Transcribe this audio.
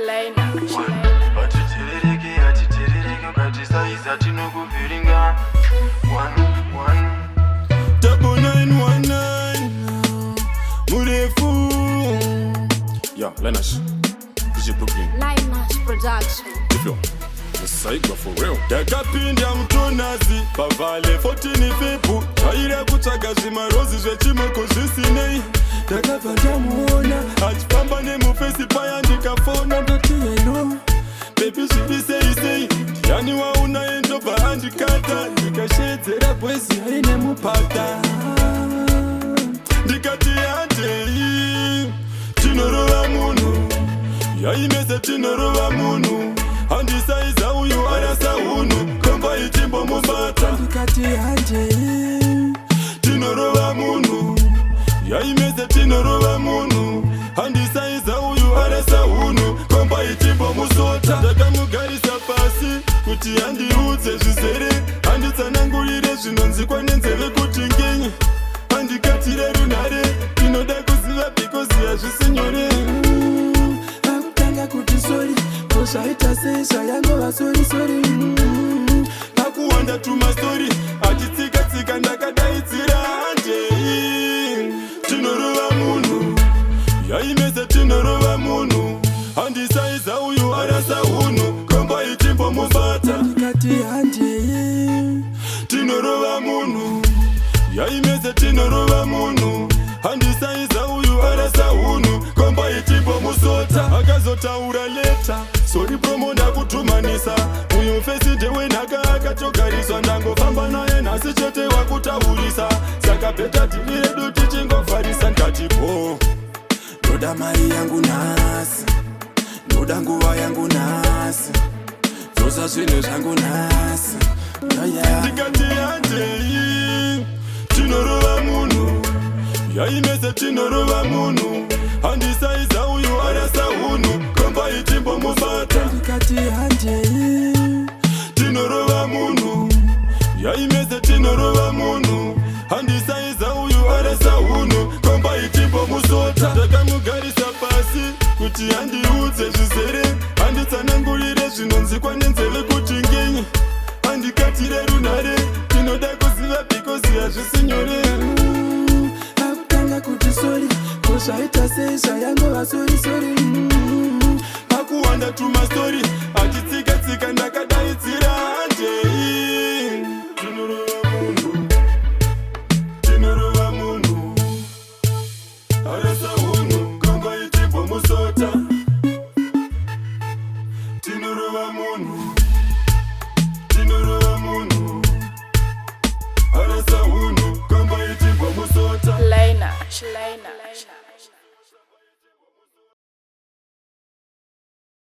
Lena. Hatiterereke, hatiterereke, ukatisaiza tinokuvhiringa. One, one. 9919 murefu. Yeah, Lenash. DJ Brooklyn. Linash Production. Ifyo. Musaigwa for real. Ndakapinda mutonazi pavale 14 Feb, taira kutsvaga zvimarozi zvechimoko zvisinei. Ndakabva ndamuona achifamba nemufesi paya, ndikafona ndoti, "Hello baby, zviri sei sei? Ndiani waunaye?" Ndobva andikata, ndikashedzera boys aine mupata, ndikati, "Handei tinorova munhu, yaimese tinorova munhu. Handisaiza uyu, arasa hunhu, komba ichimbomubata." Ndikati, "Handei tinorova munhu, yaimese tinorova munhu. Handisaiza uyu, arasa hunhu, komba ichimbomusota." Ndakamugarisa pasi kuti andiudze zvizere, anditsanangurire zvinonzikwa nenzeve kuti ngenyi andikatire runhare. Ndinoda kuziva because hazvisi nyore. Akutanga kuti, "Sorry, ko zvaita sei zvayangova sorry sorry?" Pakuwanda tumastori achitsika-tsika, ndakadaidzira, "Handei tinorova munhu, yaimese tinorova munhu. Handisaiza uyu, arasa hunhu, komba ichimbomubata." Ndikati, "Handei tinorova munhu, yaimese tinorova munhu. Handisaiza uyu, arasa hunhu, komba ichimbomusota." Akazotaura later, "Sorry promo, ndakutumanisa. Uyu mfesi ndewenhaka, akatogariswa. Ndangofamba naye nhasi chete, wakutaurisa, saka better deal redu tichingovharisa." Ndikati, "Bo." Ndoda mari yangu nhasi, ndoda nguva yangu nhasi, dzosa zvinhu zvangu nhasi. Yeah. Ndikati, "Handei tinorova munhu, yaimese tinorova munhu. Handisaiza uyu, arasa hunhu, komba ichimbomubata." Ndikati, "Handei tinorova munhu, yaimese tinorova munhu. Handisaiza uyu, arasa hunhu, komba ichimbomusota." Ndakamugarisa pasi kuti andiudze zvizere, anditsanangurire zvinonzikwa nenzeve kuti ngenyi andikatire runhare. Ndinoda kuziva because hazvisi nyore. Akutanga kuti, "Sorry, ko zvaita sei zvayangova sorry sorry?" Pakuwanda tumastori achitsika-tsika, ndakadaidzira, "Handei tinorova munhu, tinorova munhu. Arasa hunhu, komba ichimbomusota. Tinorova munhu, tinorova munhu. Arasa hunhu, komba ichimbomusota." Lena. Lena.